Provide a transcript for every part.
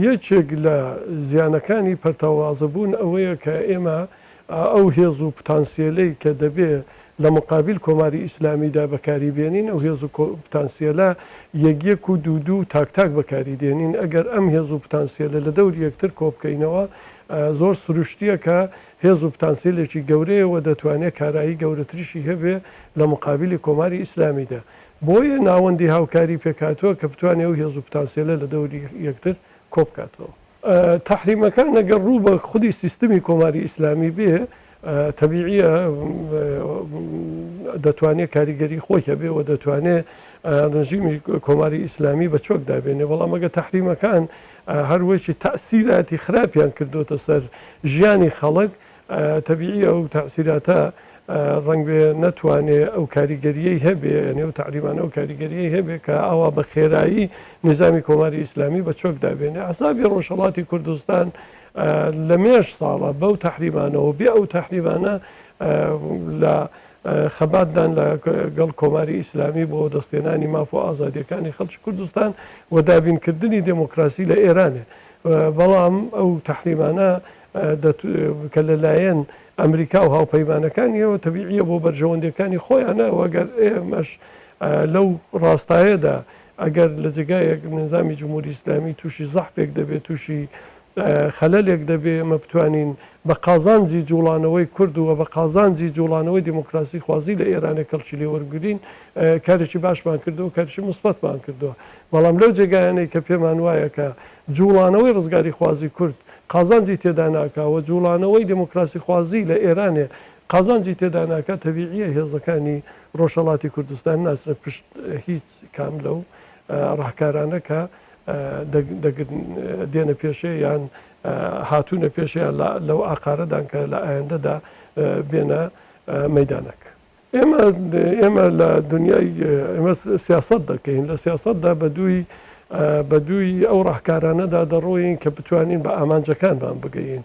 یەکێک لە زیانەکانی پەرتەوازەبوون ئەوەیە کە ئێمە ئەو هێز و پتانسیەلەی کە دەبێ لە مقابیل کۆماری ئیسلامیدا بەکاری بێنین، ئەو هێز و پتانسیەلە یەک یەک و دوو دوو و تاک تاک بەکاری دێنین. ئەگەر ئەم هێز و پتانسیەلە لە دەوری یەکتر کۆ بکەینەوە، زۆر سروشتییە کە هێز و پتانسیلێکی گەورەیە و دەتوانێ کارایی گەورەتریشی هەبێ لە مقابیلی کۆماری ئیسلامیدا. بۆیە ناوەندی هاوکاری پێکهاتووە کە بتوانێ ئەو هێز و پتانسیلە لە دەوری یەکتر کۆ بکاتەوە. تەحریمەکان ئەگەر ڕوو بە خودی سیستمی کۆماری ئیسلامی بێ، تەبیعیە دەتوانێ کاریگەری خۆی هەبێ و دەتوانێ ڕژیمی کۆماری ئیسلامی بە چۆک دابێنێ، بەڵام ئەگەر تەحریمەکان هەر وەکی تەئسیراتی خراپیان کردۆتە سەر ژیانی خەڵک، تەبیعیە ئەو تەئسیراتە ڕەنگبێ نەتوانێ ئەو کاریگەریەی هەبێ، یانی ئەو تەحریمانە ئەو کاریگەریەی هەبێ کە ئاوا بە خێرایی نیزامی کۆماری ئیسلامی بە چۆک دابێنێ. ئەحزابی ڕۆژهەڵاتی کوردستان لە مێژ ساڵە بەو تەحریمانەوە بێ ئەو تەحریمانە لە خەباتدان لە گەڵ کۆماری ئیسلامی بۆ دەستێنانی ماف و ئازادیەکانی خەڵکی کوردستان و دابینکردنی دێمۆکراسی لە ئێرانێ. بەڵام ئەو تەحریمانە کە لەلایەن ئەمریکا و هاوپەیمانەکانیەوە تەبیعیە بۆ بەرژەوەندیەکانی خۆیانە و ئەگەر ئێمەش لەو ڕاستایەدا ئەگەر لە جێگایەک نظامی جمهوری ئیسلامی تووشی زەحفێک دەبێت تووشی خەلەلێک دەبێ ئێمە بتوانین بە قازانجی جوڵانەوەی کورد و بە قازانجی جوڵانەوەی دیموکراسی خوازی لە ئێرانێ کەڵکی لێ وەرگرین کارێکی باشمان کردووە و کارێکی موسبەتمان کردووە بەڵام لەو جێگایانەی کە پێمان وایە کە جوڵانەوەی ڕزگاریخوازی کورد قازانجی تێدا ناکا و جوڵانەوەی دێموکراسیخوازی لە ئێرانێ قازانجی تێدا ناکا، تەبیعییە هێزەکانی ڕۆژهەڵاتی کوردستان ناچنە پشت هیچ کام لەو ڕاهکارانە کە دێنە پێشێ یان هاتوونە پێشێ یان لەو ئاقارەدان کە لە ئایندەدا بێنە مەیدانەک. ئێمە ئێمە لە دنیای ئێمە سیاسەت دەکەین، لە سیاسەتدا بە دووی بە دووی ئەو ڕاهکارانەدا دەڕۆین کە بتوانین بە ئامانجەکانمان بگەین.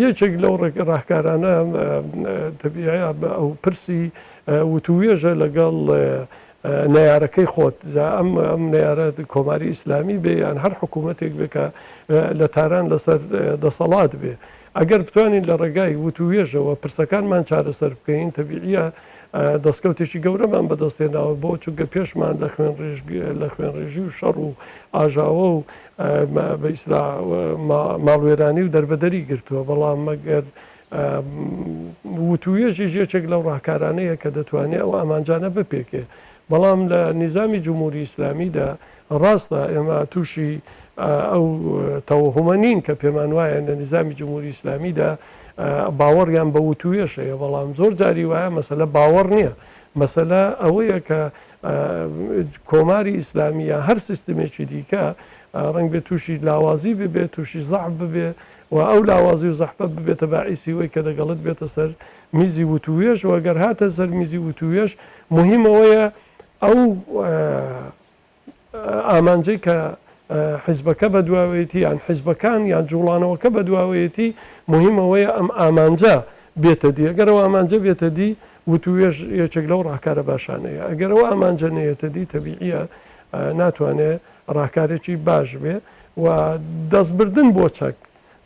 یەکێک لەو ڕاهکارانە تەبیعە ئەو پرسی وتووێژە لەگەڵ نەیارەکەی خۆت جا ئەم ئەم نەیارە کۆماری ئیسلامی بێ یان هەر حکوومەتێک بێ کە لە تاران لەسەر دەسەڵات بێ ئەگەر بتوانین لە ڕێگای وتووێژەوە پرسەکانمان چارەسەر بکەین تەبیعیە دەستکەوتێکی گەورەمان بەدەستێناوە بۆ چونکە پێشمان لە خوێن لە خوێنڕێژی و شەڕ و ئاژاوە و بە ئیسلا ماڵوێرانی و دەربەدەری گرتووە بەڵام مەگەر وتووێژیش یەکێک لەو ڕاهکارانەیە کە دەتوانێ ئەو ئامانجانە بپێکێ. بەڵام لە نیزامی جمهوری ئیسلامیدا ڕاستە ئێمە تووشی ئەو تەوەهومە نین کە پێمان وایە لە نیزامی جمهوری ئیسلامیدا باوەڕیان بە وتووێژ هەیە، بەڵام زۆر جاری وایە مەسەلە باوەڕ نییە، مەسەلە ئەوەیە کە کۆماری ئیسلامی یا هەر سیستمێکی دیکە ڕەنگبێ تووشی لاوازی ببێ، تووشی زەعف ببێ، و ئەو لاوازی و زەحفە ببێتە باعیسی وەی کە دەگەڵت بێتە سەر میزی وتووێژ و گەر هاتە سەر میزی وتووێژ موهیم ئەوەیە ئەو ئامانجەی کە حیزبەکە بەدواوەیەتی یان حیزبەکان یان جوڵانەوەکە بەدواوەیەتی موهیم ئەوەیە ئەم ئامانجە بێتە دی ئەگەر ئەو ئامانجە بێتە دی وتووێژ یەکێک لەو ڕاهکارە باشانەیە ئەگەر ئەو ئامانجە نەیەتە دی تەبیعیە ناتوانێ ڕاهکارێکی باش بێ و دەستبردن بۆ چەک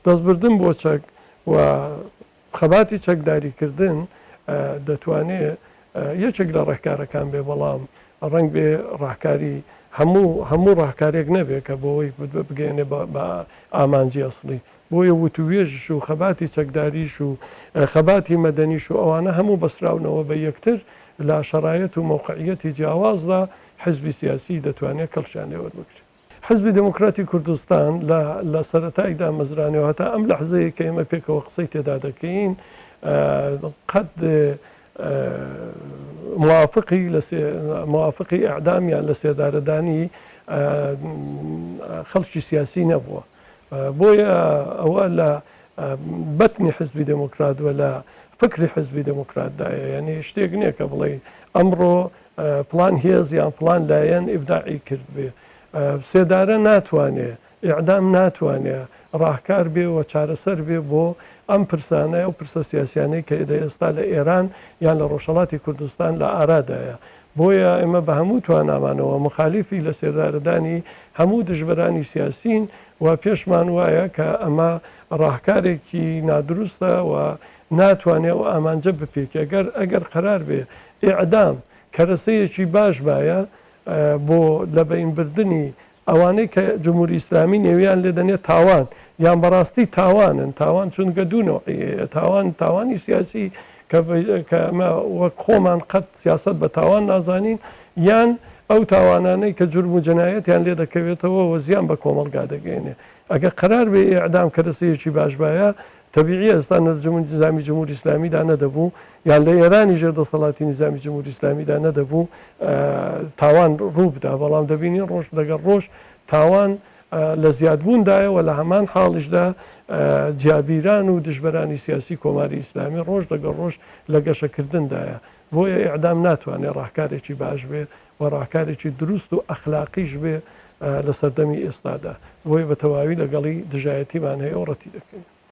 دەستبردن بۆ چەک و خەباتی چەکداریکردن دەتوانێ یەکێک لە ڕێکارەکان بێ بەڵام ڕەنگ بێ ڕاهکاری هەموو هەموو ڕاهکارێک نەبێ کە بۆی بگەێنێ بە ئامانجی ئەسڵی بۆیە وتووێژش و خەباتی چەکداریش و خەباتی مەدەنیش و ئەوانە هەموو بەستراونەوە بە یەکتر لە شەرایەت و مەوقعیەتی جیاوازدا حزبی سیاسی دەتوانێت کەڵکیان لێ وەربگرێت. حزبی دێموکراتی کوردستان لە لە سەرەتای دامەزرانەوە هەتا ئەم لەحزەیە کە ئێمە پێکەوە قسەی تێدا دەکەین قەت موافقی لە موافقی ئیعدام یان لە سێدارەدانی خەڵکی سیاسی نەبووە. بۆیە ئەوە لە بەتنی حزبی دێموکرات و لە فکری حزبی دێموکراتدایە یعنی شتێک نییە کە بڵێ ئەمڕۆ فڵان هێز یان فڵان لایەن ئیبداعی کردبێ. سێدارە ناتوانێ، ئیعدام ناتوانێ ڕاهکار بێ و چارەسەر بێ بۆ ئەم پرسانە، ئەو پرسە سیاسیانەی کە لە ئێستا لە ئێران یان لە ڕۆژهەڵاتی کوردستان لە ئارادایە. بۆیە ئێمە بە هەموو توانامانەوە موخالیفی لە سێدارەدانی هەموو دژبەرانی سیاسین و پێشمان وایە کە ئەمە ڕاهکارێکی نادروستە و ناتوانێ ئەو ئامانجە بپێکێ. گەر ئەگەر قەرار بێ ئێعدام کەرەسەیەکی باش بایە بۆ لەبەین بردنی ئەوانەی کە جمهوری ئیسلامی نێویان لێ دەنێ تاوان یان بەڕاستی تاوانن، تاوان چونکە دوو نەوعی هەیە، تاوان تاوانی سیاسی کە کە ئەمە وەک خۆمان قەت سیاسەت بە تاوان نازانین، یان ئەو تاوانانەی کە جورم و جەنایەتیان لێ دەکەوێتەوە و زیان بە کۆمەڵگا دەگەیەنێ. ئەگەر قەرار بێ ئێعدام کەرەسەیەکی باش بایە، تەبیعیە ئێستا نە لە نیزامی جمهوری ئیسلامیدا نەدەبوو یان لە ئێرانی ژێر دەسەڵاتی نیزامی جمهوری ئیسلامیدا نەدەبوو تاوان ڕوو بدا، بەڵام دەبینین ڕۆژ لەگەڵ ڕۆژ تاوان لە زیادبووندایە و لە هەمان حاڵیشدا جیابیران و دژبەرانی سیاسی کۆماری ئیسلامی ڕۆژ لەگەڵ ڕۆژ لە گەشەکردندایە. بۆیە ئێعدام ناتوانێ ڕاهکارێکی باش بێ و ڕاهکارێکی دروست و ئەخلاقیش بێ لە سەردەمی ئێستادا. بۆیە بە تەواوی لەگەڵی دژایەتیمان هەیە و ڕەتی دەکەینەوە.